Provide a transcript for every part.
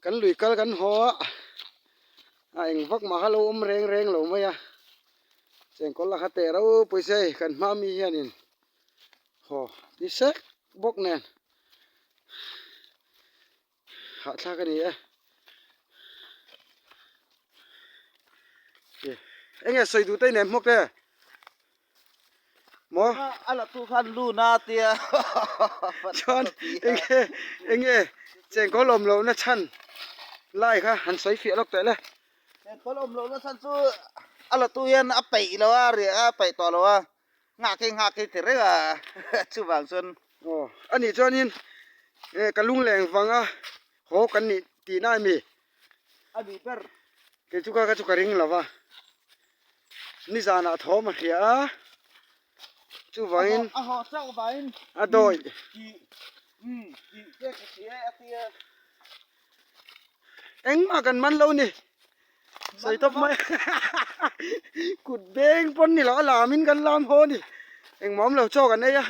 Kan lui kal kan haw a, a eng vak mah kha lo awm reng reng lo mai a, chengkawl la kha teh ropui se hei kan hma mi hianin haw ti sek bawk nen hahthlak a ni e. Enge sawi duh te i nem hmawk e. Maw? A la tu khan lu na tia. Chuan enge enge chengkawl awm lohna chhan lai kha han sawi fiah lawk teh le. Chengkawl awm lohna chhan chu a la tu hian a peih lo a, riah a peih tawh lo a, nghak hi nghak hi ti reng a chuvang chuan. Aw anih chuanin ka lungleng vanga haw kan nih tihna a mi? A nih ber. Kei chu kha kha chu ka ring lo va. Nizanah thawm a hria a, chuvangin A haw chauh vangin a dawi. Tih tih te ka hria a tia. Engmah kan man lo ni. Sawi tawp mai. Kut beng pawn ni lo a lamin kan lam haw ni. Engmah awm lo chaw kan ei a.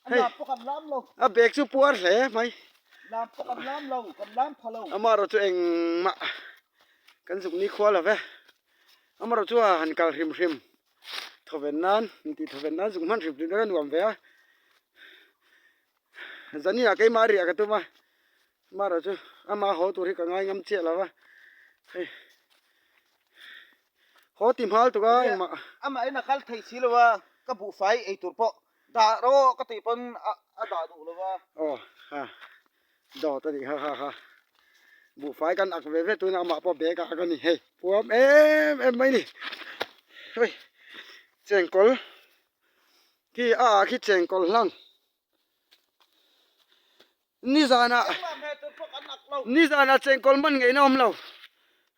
Hei lam pawh kan lam lo. A bag chu puar hle mai. Lam pawh kan lam lo, kan lam pha lo. Amaherawh chu engmah kan zuk ni khua lo ve. Amaherawh chu a han kal hrim hrim thawven nan, intih thawven nan zuk hman hrim hrim te ka nuam ve a. Zaniah keimah riah ka tum a, amaherawh chu ama haw tur hi ka ngai ngam chiah lo va. Hei haw ti hmal tuk a engmah. Amahin a kal thei si lo a, ka buhfai ei tur pawh Dah rawh ka tih pawn a dah duh lo va. Aw ha dawt a nih kha kha kha buhfai kan ak ve ve tuna amah pawh bag ah ak a ni hei puam em em mai ni hei chengkawl khi a ah khi chengkawl hlang Nizanah nizanah chengkawl man ngei na awm lo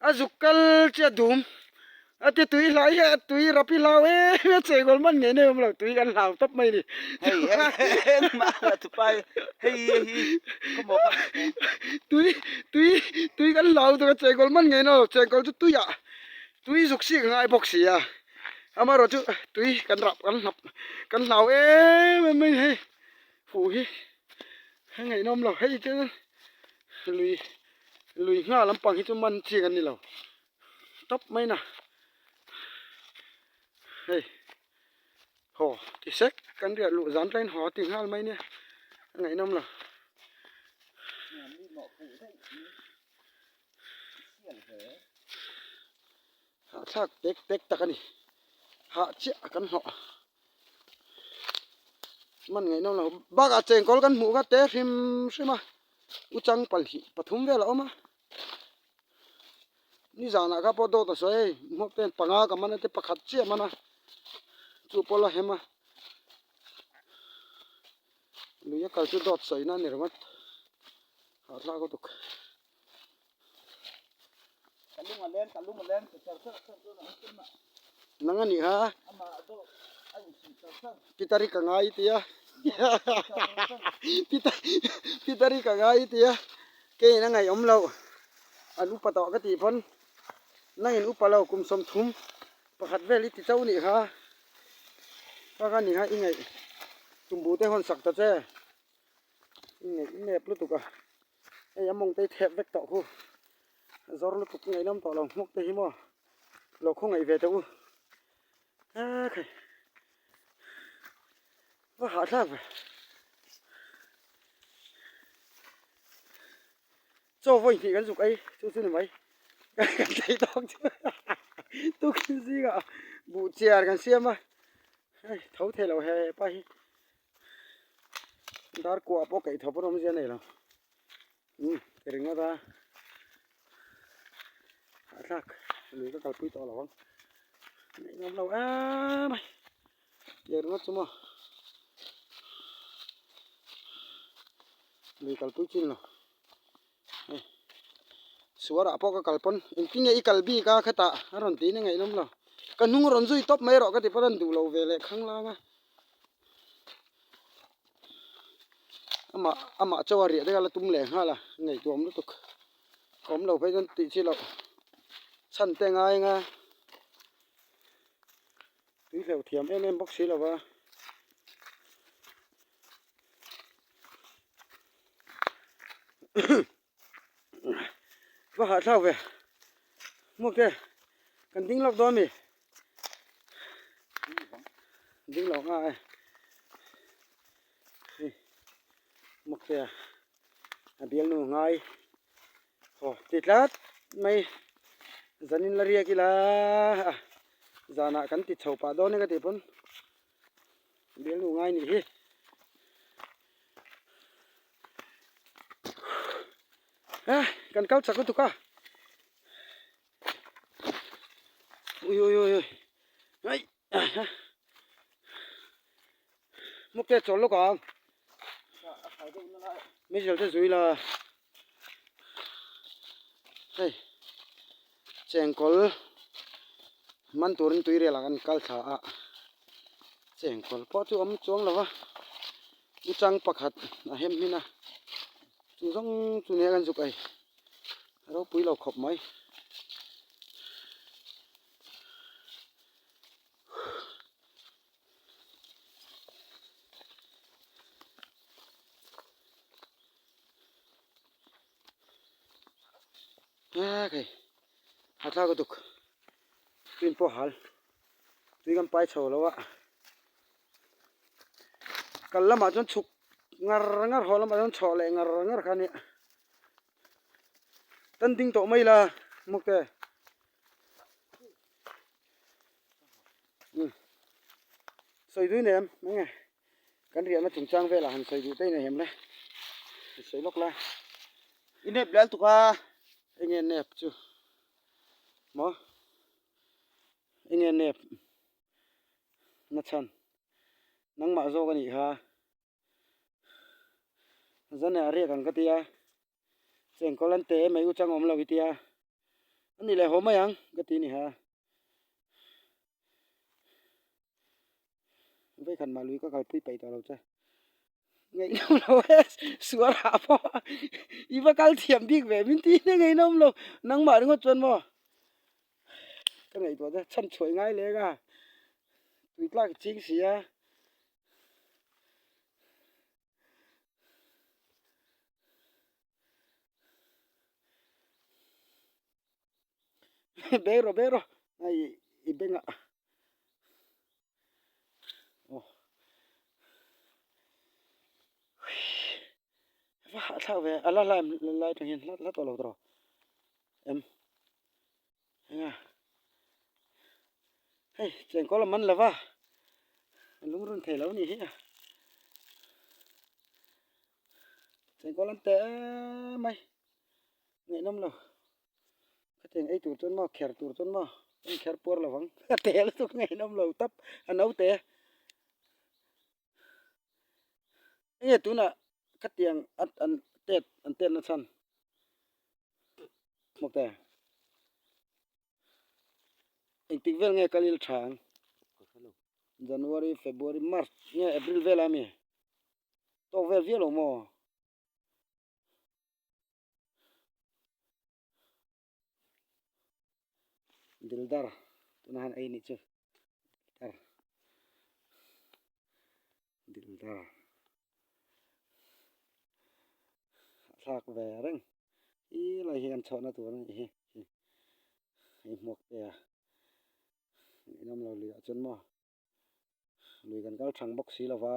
a zuk kal chiah dum a ti tui hlai hi a tui rap hi hlau em a chengkawl man ngei na awm lo tui kan hlau tawp mai ni tui tui tui kan hlau tuk a chengkawl man ngei na awm lo chengkawl chu tuiah tui zuk sik a ngai bawk si a amaherawh chu tui kan rap kan hlap kan hlau em em mai ni hei. Fuh hi a ngaihnawm lo hei chu lui lui nghal lampang hi chu man chiang an ni lo tawp mai na hei haw ti sek kan riah luh zan tlaiin haw ti nghal mai nia a ngaihnawm lo. Hahthlak tek tek tak a ni hah chiah kan hlawh. Man ngaih nawm lo bakah chengkawl kan hmuh kha te hrim hrim a u chang pahnih pathum vel a awm a nizanah kha pawh dawt a sawi hei hmuak ten panga ka man a te pakhat chiah a man a chu pawh la hem a lui a kal chu dawt sawi na a ni ringawt hahthlak lutuk. Nang a nih kha Pitari ka ngai ti a Pitari ka ngai ti a keiin a ngaihawm loh an upa tawh ka tih pawn nangin upa lo kum 30 pakhat vel i ti chauh nih kha kha kha ni kha i ngaih tumbu te hawn sak ta che i ngaih nep lutuk a. Hei a mawng te hi thep vek tawh khu zawr lutuk ngaihnawm tawh lo hmawk te hi maw lo khawngaih ve teh u ekhei va hahthlak ve chaw vawi hnih kan zuk ei chu chu ni mai kan thei tawk chu tukin zingah buh chiar kan siam a hei tho thei lo he pa hi. Dar kuah pawh kaih thawp an awm zia nei lo umm ti ringawt a hahthlak lui ka kalpui tawh lo ang neih ngam lo em mai ti ringawt chu maw lui kalpui chin lo hei suarah pawh ka kal pawn engtin nge i kal bik a khetah a rawn tiin a ngaihnawm lo ka hnung rawn zui tawp mai rawh ka ti pawn an duh lo ve leh khanglang a. Amah amah chaw a riah te kha la tum leh nghal a ngaihtuah awm lutuk ka awm lo phei chuan tih chi loh chhan te ngai anga tui hleuh thiam em em bawk si lo va. Va hahthlak ve hmuak te kan ding lawk dawn a mi ding lo nga e hei hmuak te a bialnu ngai haw ti tlat mai zanin la riak ila zanah kan ti chho pah dawn e ka tih pawn bialnu ngai nih hi. Eh, kan kal chak lutuk a. Ui ui ui ui. Ai. Muk te chawl lawk ang. Meizel te zui la. Hei. Chengkawl man turin tuirial ah kan kal thla a. Chengkawl pawh chu awm chuang lo va. U chang pakhat a hem hmin a chu zawng chu nia kan zuk ei a ropui lo khawp mai a kei a thlak lutuk tui pawh hal tui kan pai chho lo a. Kal lamah chuan chhuk ngar ngar haw lamah chuan chhoh leh ngar ngar kha a nia tan ding tawh mai la muk te umm sawi dui nem eng nge kan riahna chungchang velah han sawi duh te in a hem le sawi lawk la i nep lel tuk a eng nge nep chu maw eng nge nep. Na chhan nangmah zawk a nih kha zan ah riak ang ka ti a chengkawl an te mai u chang awm lo i tia a ni leh haw mai ang ka ti a ni kha vawikhat mah lui ka kalpui peih tawh lo che ngaihnawm lo e sual hah pawh i va kal thiam bik ve min ti hle ngaihnawm lo nangmah ringawt chuan maw. Ka ngaihtuah te chhan chhuah i ngai leng a tui tlak i ching si a beng rawh beng rawh hei i bengah aw va hahthlak ve a la hlai lai atang hian hla tawh lo tawh em enga hei chengkawl a man lova a lungrun thei lo a nih hi a chengkawl an teh em mai ngaihnawm lo khatiang ei tur chuan maw kher tur chuan maw a inkher puar lo vang a teh lutuk ngaihnawm lo tap a naute enge tunah khatiang an tet an tet na chhan. Hmawk te engtik vel nge kal ila tha ang January February March nge April vel a mi tawk vel viau lo maw Dildar tunah hian ei nih chu dildar dildar a thlak ve reng i lai hi kan chhuahna tur a nih hi hei hmuak te a inawm lo lui ah chuan maw lui kan kal thang bawk si lo va.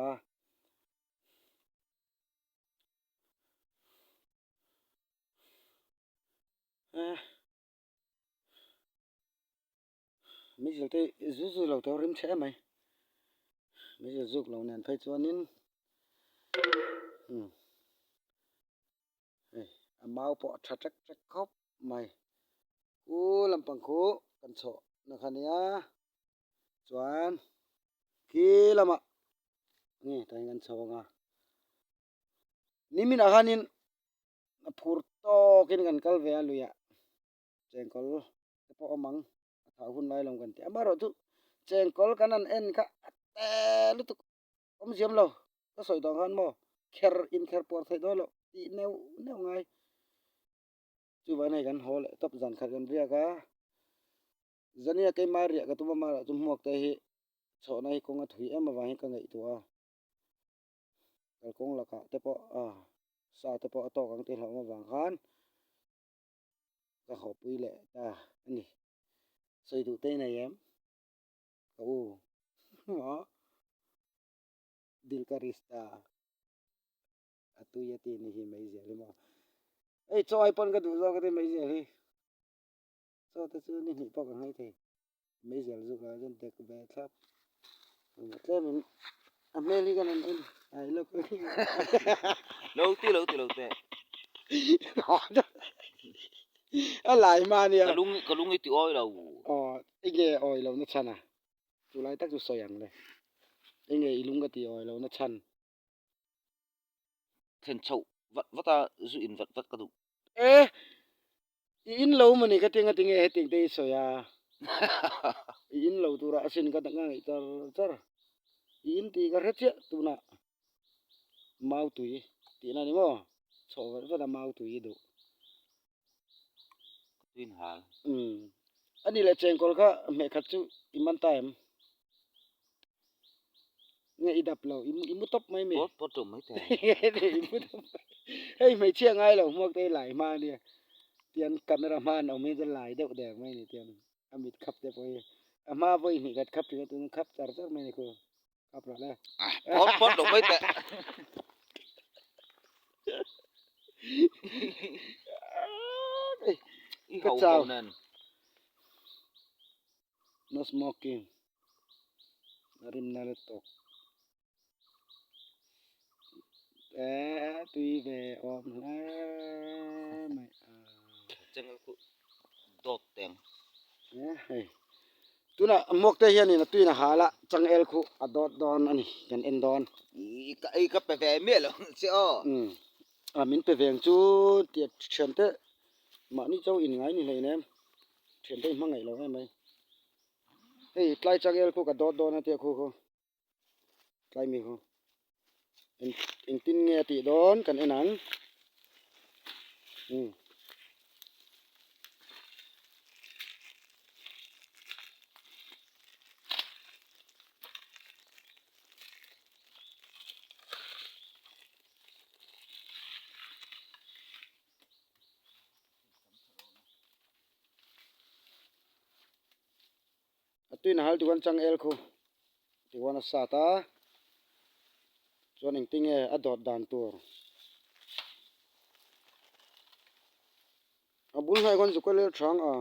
Meizial te zu zu lo tawh rim chhe em mai meizial zuk lo nen phei chuanin umm hei a mau pawh a tha ṭek ṭek khawp mai u lampang khu kan chhoh na kha nia chuan khi lamah nge tah hian kan chho ang a niminah khanin a phur tawkin kan kal ve a luiah chengkawl te pawh a awm ang a thah hun lai lo kan ti amaherawhchu chengkawl kan han en kha a te lutuk awm ziam lo ka sawi tawh ang khan maw kher inkher puar theih dawn loh tih neuh neuh ngai chuvang hei kan haw leh tawp zan khat kan riak a zania keimah riah ka tum a amaherawhchu hmuak te hi chhawhna hi kawng a thui em avang hi ka ngaihtuah a. Kalkawng lakah te pawh ah sa te pawh a tawk ang tih hlauhna avang khan. Ka hawpui leh ta a ni. Sawi duh te i nei em? Ka u. Maw? Dil ka rista. A tui a ti ni hi meizial hi maw? Hei chaw ai pawn ka duh zawk a ti meizial hi. Chaw te chu ni hnih pawh ka nghei thei. Meizial zuk ah chuan dek ve thlap. Tlemin a hmel hi kan han en ai lawk a. Lo ti lo ti lo teh. A lai hma ania. Ka lung ka lung i ti awi lo. Aw enge awi lo na chhan a. Chu lai tak chu sawi ang le. Enge i lung ka ti awi lo na chhan. Thlen chhoh vat vat a zu in vat vat ka duh. E I in lo mawni ka tinga tinge hetiang te i sawi a, i in lo turah asin ka ngaih char char, i in tih ka hre chiah tunah mau tui tihna ni maw, chhoh vat vat a mau tui i duh. Tuin hal. Umm a ni leh chengkawl kha hmehkhat chu i man ta em? Nge i dap lo i mu tawp mai mi. Pawt pawt tawp mai thei. I mu tawp mai. Hei hmeichhia ngai lo hmuak te hi lai hma ania. Tian camera hma an awm hi chuan lai deuh der mai ni tian a mit khap te pawh hi a hma vawi hnih khat khap thin a tun khap char char mai ni khu khap rawh le. Pawt pawt tawp mai teh. I Ka ho chau. ho nen. No smoking. A rimna la tawk. Eh, tui ve awm hle mai a. Cheng khu dawt teng. Eh, hei. Tuna muak te hianin a tuin a hal a, changel khu a dawt dawn a ni, kan en dawn. I ka ei ka pe ve miah lo che aw. Um, a min pe veng chu tia thian te mahni chauh in ngai ni hleinem. Thian te i hmangaih lo em mai. Hei tlai changel khu ka dawt dawn a tia khu khu tlai mi khu engtin nge a tih dawn kan en ang um. A tuina hal tuan changel khu tihuan a sat a chuan engtinge a dawt dan tur a bul hnai khawn zu kual hrang a.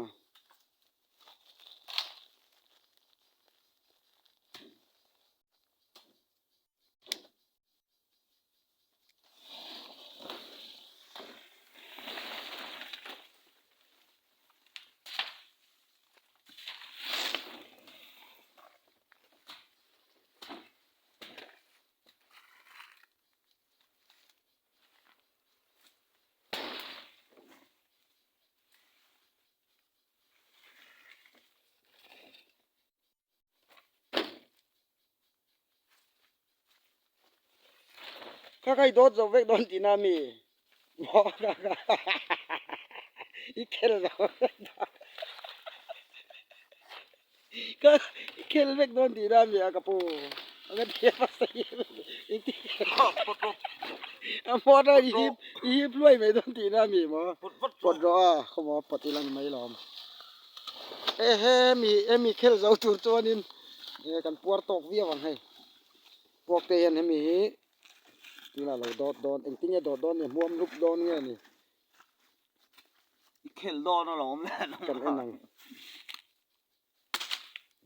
Kha kha i dawt zo vek dawn tihna a mi? Maw kha kha i khel zo vek dawn kha i khel vek dawn tihna a mi a ka pu a ka ti a sawi engtin a hmawt a i hip i hip hluai mai dawn tihna a mi maw pawt rawh a khawmaw pawt ila ni mai lawm. Ehe mi hemi khel zo tur chuanin eh kan puar tawk viau ang hei puak te hian hemi hi tunah lo dawt dawn engtin nge dawt dawn ni hmuam hlup dawn nge ni i khel dawn alawm le kan en ang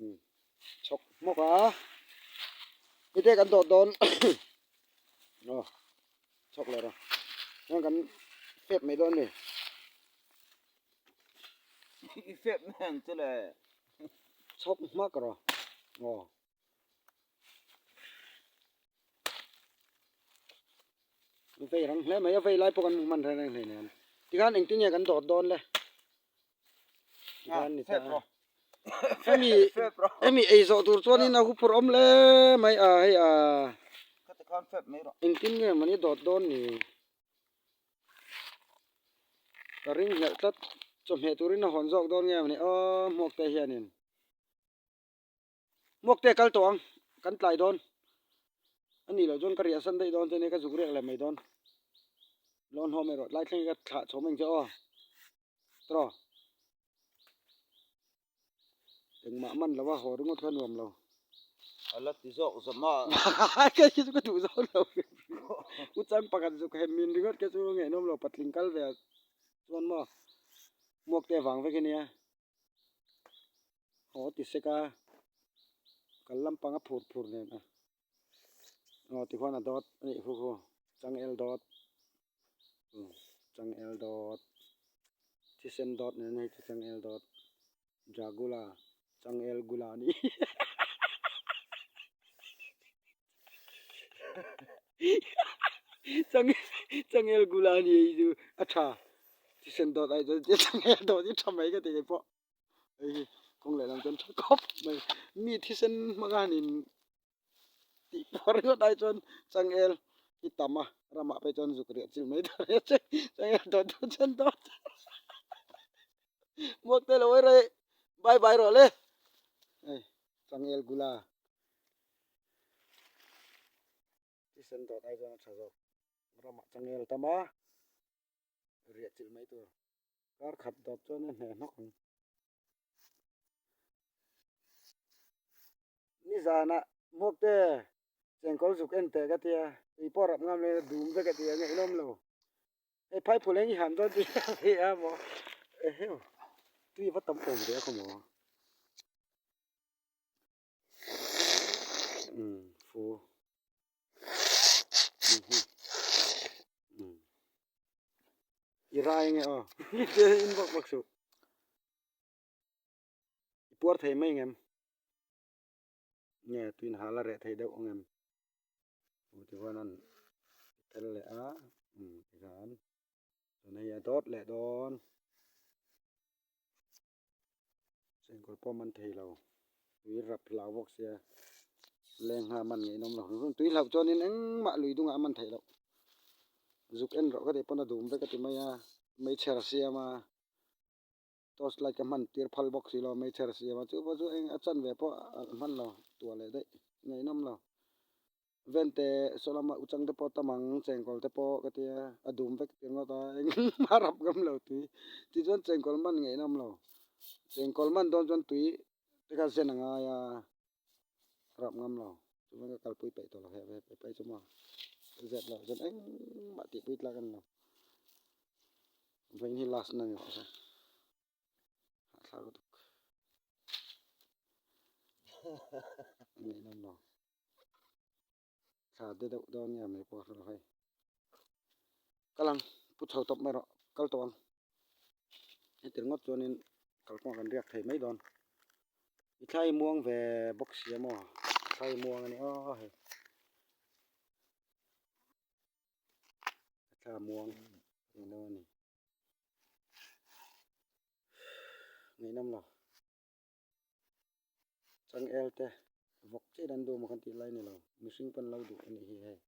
um chhawk hmawk a hete kan dawt dawn aw chhawk leh rawh chuan kan fep mai dawn ni. I fep mai ang che le. Chhawk hmak rawh aw. Vei rang hle mai a vei lai pawh kan hmu hman reng reng hleinem. Tikhan engtin nge kan dawt dawn le? Tikhan ni ta. Hemi hemi ei zawh tur chuanin a huphurh awm hle mai a hei a. Engtin nge mawni dawt dawn ni? Ka ring hlelh tlat chawhmeh turin a hawn zawk dawn nge mawni aw hmuak te hianin hmuak te kal tawh ang kan tlai dawn a nih loh chuan ka riah san daih dawn che nia ka zuk riak leh mai dawn lawn hlawm erawh tlai thleng hi ka thlah chho mai ang che aw tawh. Engmah man lo a haw ringawt kha nuam lo. A la ti zawk zawm a. Kei chu ka duh zawk lo. U chang pakhat zuk hem min ringawt kha chu ngeihnawm lo patling kal ve ah chuan maw muak te vang vek ania. Haw ti sek a kal lampang a phur phur nen a. Aw tikhuan a dawt a nih khu khu changel dawt changel dawt thisen dawt nen hei chu changel dawt Dragula changel gula a ni changel gula a ni hei chu a tha thisen dawt ai chuan changel dawt hi tha mai ka ti keipawh. Hei hi kawng lehlam chuan tha khawp mai mi thisen hmanga han in tih pawh ringawt ai chuan changel hi tam a ramah phei chuan zuk riah chilh mai dawn a changel dawt dawt chuan dawt muak te lo awih rawh bye bye rawh le hei changel gula thisen dawt ai chuan a tha zawk ramah changel tam a riah chilh mai tur. Kar khat dawt chuan a hneh hnawk ang. Nizanah hmuakte chengkawl zuk en teh ka tia, tui pawh rap ngam leh dum vek a tia ngaihnawm lo. Hei phai phul eng i han dawn tih a ni a maw. Eheu tui va tam awm ve a khaw maw. Umm fu. I rai nge aw in vak vak suh i puar thei mai ngem nge tuin hal a reh thei deuh ang em tichuan an tel leh a tikhan chuan hei a dawt leh dawn chengkawl pawh man thei lo tui rap hlau bawk sia leng ngha man ngei nawm lo tui hlauh chuanin engmah lui dungah a man theih loh zuk en rawh ka tih pawn a dum vek a ti mai a meichher siam a torch light ka hman tir phal bawk si lo meichher siam a chu pawh chu eng a chanve pawh a hman lo tuah leh daih ngaihnawm lo. Vente saw lama uchang te pawh tam ang chengkawl te pawh ka tia a dum vek tir ngawt a engmah rap ngam lo tui tichuan chengkawl man ngei na awm lo chengkawl man dawn chuan tui te kha zen a ngai a rap ngam lo chuan ka kalpui peih tawh lo he he phei chu maw zep loh chuan engmah tihpui tlak a ni lo vawiin hi last na ni rawh se. Hahthlak lutuk. Ngaihnawm lo. Thla de deuh dawn nge mai pawh a hre lo hei. Kal ang, pu chho tawp mai rawh, kal tawh ang. Heti ringawt chuanin kalkawngah kan riak thei mai dawn. I thlai muang ve bawk si a maw? Thlai muang a ni aw hei. Thla muang eng lo a ni. Ngaihnawm lo. Changel te vawk chiah an duh maw kan tih lai a ni lo. Mihring pawn lo duh a nih hi hei.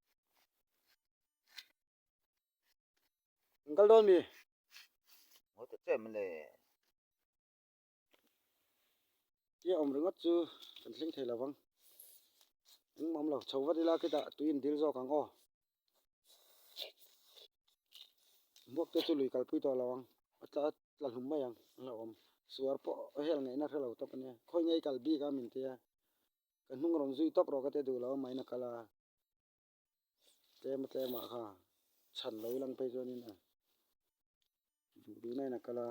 An kal dawn mi? Ngawi ta che mawle. Tia awm ringawt chu kan thleng thei lo vang. Engmah awm lo. Chho vat ila khitah tui in dil zawk ang aw. Buak te chu lui kalpui tawh lo ang. A tla tla hlum mai ang a hlauhawm. Suar pawh a hel ngaihna hre lo tawp a nia. Khawi ngei kal bik a min tia. Ka hnung rawn zui tawp rawh ka tia duh lo a main a kal a. Tlem a tlem ah kha chhan lo ilang phei chuanin a duh duh na in a kal a.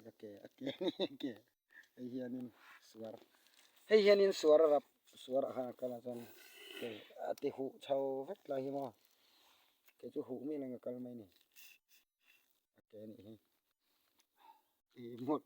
A ke a ke a ke hei hianin suar hei hianin suar a rap suar ah khan a kal a chuan ke a ti huh chho vek lai hi maw kei chu huh miah lo in a kal mai a ni a ke a nih hi ih hmawlh.